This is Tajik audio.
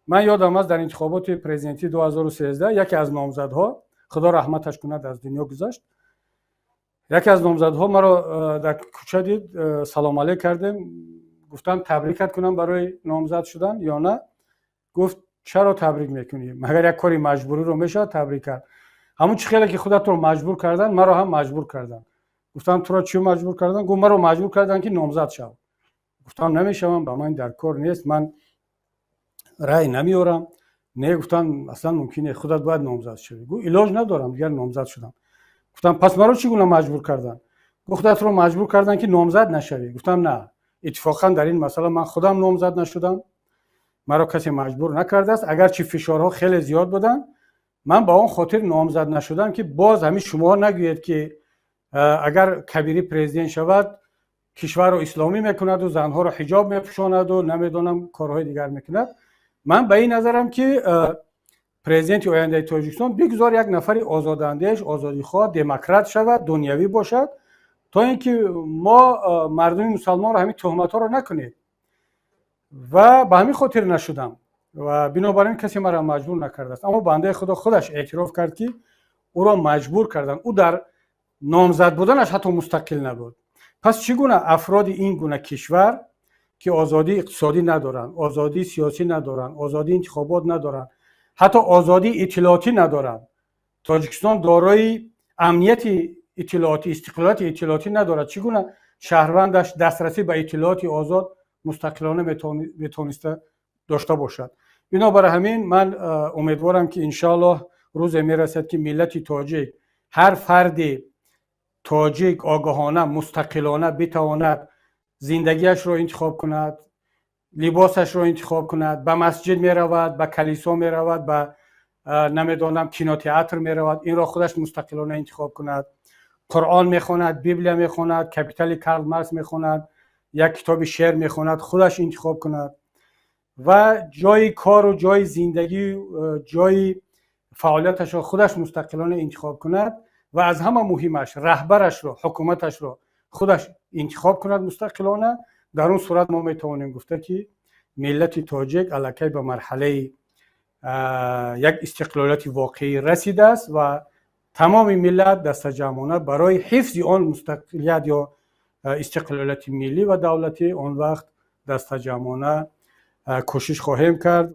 Ман ёдам аст, дар интихоботи президентии 2013 яке аз номзадҳо, Худо раҳматаш кунад, аз дунё гузашт, яке аз номзадҳо маро дар кӯча дид, салом алейк кардем. Гуфтам, табрикат кунам барои номзад шудан ё на? Гуфт: «Чаро табрик мекунӣ? Магар як кори маҷбуриро мешавад табрик кард? Ҳамун чӣ хеле ки худатро маҷбур карданд, маро ҳам маҷбур карданд». Гуфтам: «Туро чӣ маҷбур карданд?» Гуфт: «Маро маҷбур карданд, ки номзад шав». Гуфтам: «Намешавам, ба ман дар кор нест, ман рай намеорам». «Не, — гуфтам, — аслан мумкин нест, худат бояд номзад шавӣ». Гуфт: «Илоҷ надорам, дигар номзад шудам». Гуфтам: «Пас маро чӣ гуна маҷбур карданд?» Гуфт: «Худатро маҷбур карданд, ки номзад нашавӣ». Гуфтам: «На, иттифоқан дар ин масъала ман худам номзад нашудам, маро касе маҷбур накардааст. Агарчи фишорҳо хеле зиёд буданд, ман ба он хотир номзад нашудам, ки боз ҳамин шумоҳо нагӯед, ки агар Кабирӣ президент шавад, кишварро исломӣ мекунаду занҳоро ҳиҷоб мепӯшонаду, намедонам, корҳои дигар мекунад. Ман ба ин назарам, ки президенти ояндаи Тоҷикистон бигузор як нафари озодандеш, озодихоҳ, демократ шавад, дунявӣ бошад, то ин ки мо мардуми мусалмонро ҳамин туҳматҳоро накунед. Ва ба ҳамин хотир нашудам ва бинобар ин касе маро маҷбур накардааст». Аммо бандаи Худо худаш эътироф кард, ки ӯро маҷбур карданд. Ӯ дар номзад буданаш ҳатто мустақил набуд. Пас чӣ гуна афроди ин гуна кишвар, ки озодии иқтисодӣ надоранд, озодии сиёсӣ надоранд, озодии интихобот надоранд, ҳатто озодии иттилоотӣ надоранд? Тоҷикистон дорои амнияти иттилоотӣ, истиқлолияти иттилоотӣ надорад. Чӣ гуна шаҳрвандаш дастрасӣ ба иттилооти озод мустақилона метавониста дошта бошад? Бинобар ҳамин ман умедворам, ки иншоаллоҳ рӯзе мерасад, ки миллати тоҷик, ҳар фарди тоҷик огоҳона, мустақилона битавонад зиндагиашро интихоб кунад, либосашро интихоб кунад, ба масҷид меравад, ба калисо меравад, ба, намедонам, кинотеатр меравад, инро худаш мустақилона интихоб кунад, Қуръон мехонад, Библия мехонад, «Капитали» Карл Маркс мехонад, як китоби шеър мехонад, худаш интихоб кунад ва ҷои кору ҷои зиндагӣ, ҷои фаъолияташро худаш мустақилона интихоб кунад ва аз ҳама муҳимаш раҳбарашро, ҳукуматашро худаш интихоб кунад мустақилона. Дар он сурат мо метавонем гуфта, ки миллати тоҷик аллакай ба марҳалаи як истиқлолияти воқеӣ расидааст ва тамоми миллат дастаҷамъона барои ҳифзи он мустақилият ё истиқлолияти миллӣ ва давлатӣ он вақт дастаҷамъона кӯшиш хоҳем кард.